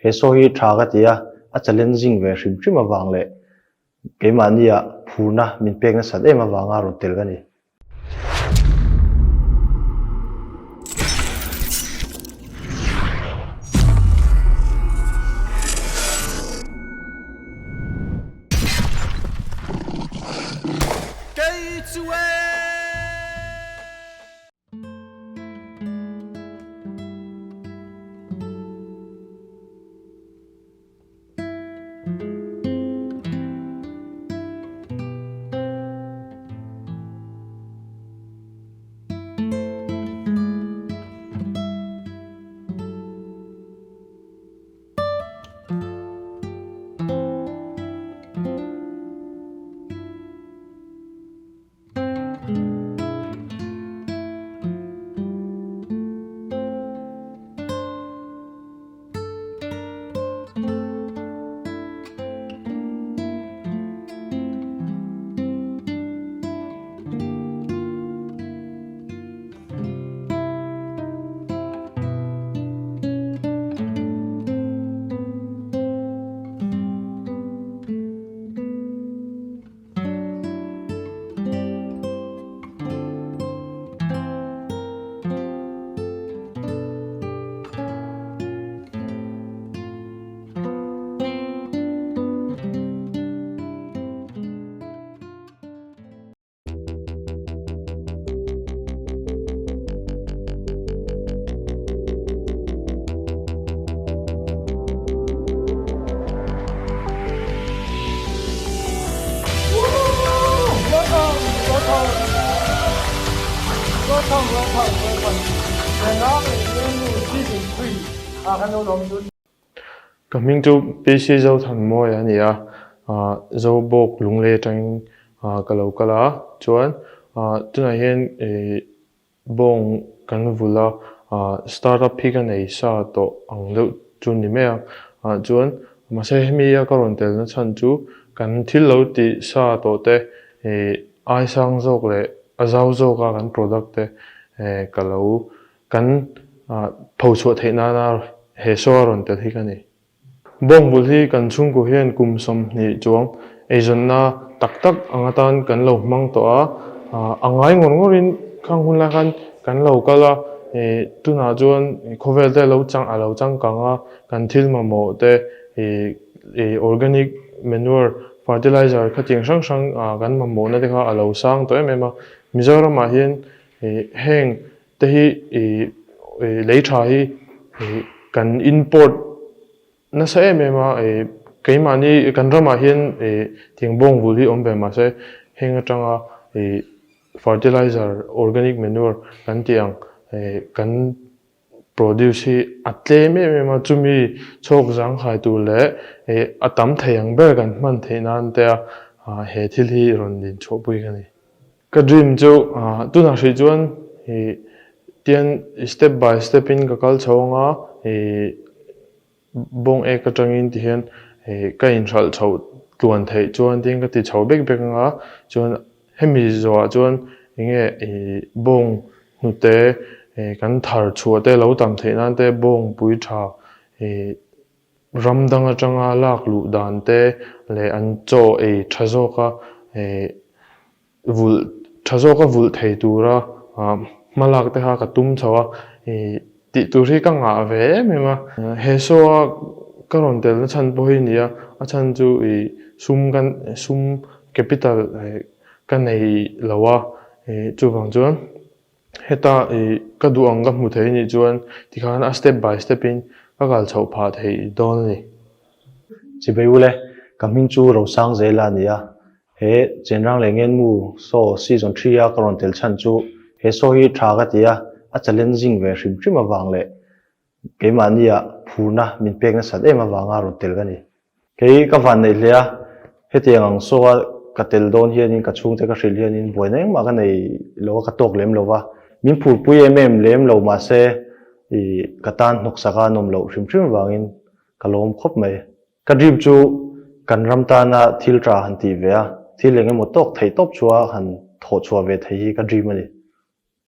He show hi tha ka ti a, a challenging ve hrim hrim avang leh keimahnia phurna min pek nasat em avanga rawn tel ka ni. Kei chu e! Ka hming chu PC Zothanmawia a ni a, Zobawk Lunglei atangin ka lo kal a, chuan tunah hian ih Bawng kan vulh a, startup hi ka nei sa tawh ang deuh chu ni mai a, chuan mahse hemi a ka rawn telna chhan chu kan thil lo tih sa tawh te ih ai sang zawk leh a zau zawk a kan product te ka lo kan phochhuah theih nana he show a rawn tel hi ka ni. Bawng bul hi kan chhungkaw hian kum 20 chuang eizawnna tak tak ang atan kan lo hmang tawh a, a ngai ngawr ngawrin khang hun lai khan kan lo kal a, tunah chuan khawvel te lo chang a lo changkang a, kan thil mamawh te organic manure fertilizer khatiang hrang hrang kan mamawhna te kha a lo sang tawh em em a, Mizoramah hian heng te hi lei tha hi kan import nasa em em a, keimahni kan ramah hian tiang bawng vul hi awm ve mahse heng atanga fertilizer organic manure kan tih ang kan produce hi a tlem em em a, chumi chhawk zangkhai tur leh a tam thei ang ber kan hman theih nan te a he thil hi rawn inchhuahpui ka ni. Ka dream chu tunah hrih chuan ih tian step by step in ka kal chho anga ih bawng ek atangin ti hian ih ka inhralh chhoh tluan theih chuan tin ka ti chho bek bek anga chuan hemi zawhah chuan enge ih bawng hnute ih kan thar chhuah te lo tam theih nan te bawng pui tha ih Ram dang atanga lak luh dan te leh an chaw ei tha zawka vulh tha zawka vulh thei tura hma lak te kha ka tum chho a, tih tur hi ka ngah ve em em a. He show a ka rawn tel na chhan pawh hi ni a, a chhan chu ih sum kan sum capital ka nei lo a, chuvang chuan Heta i ka duh ang ka hmu thei nih chuan tikhan a step by step in ka kal chhoh phah thei dawn a ni. Chibei ule, ka hming chu Rosang Zela a ni a, he Chenrang leh Ngenmu show season thri a ka rawn tel chhan chu he show hi tha ka ti a, a challenging ve hrim hrim avang leh keimahnia phurna min pek nasat em avanga rawn tel ka ni. Kei ka van neih hle a, hetiang ang saw a ka tel dawn hianin ka chhungte ka hrilh hianin buaina engmah ka nei lo a, ka tawk lem lo va, min phurpui em em lem lo mahse i ka tan hnawksak a nawm loh hrim hrim vangin ka lawm khawp mai. Ka dream chu kan ram tana thil tha han tih ve a, thil eng emaw tawk theih tawp chua han thawh chhuah ve theih hi ka dream a ni.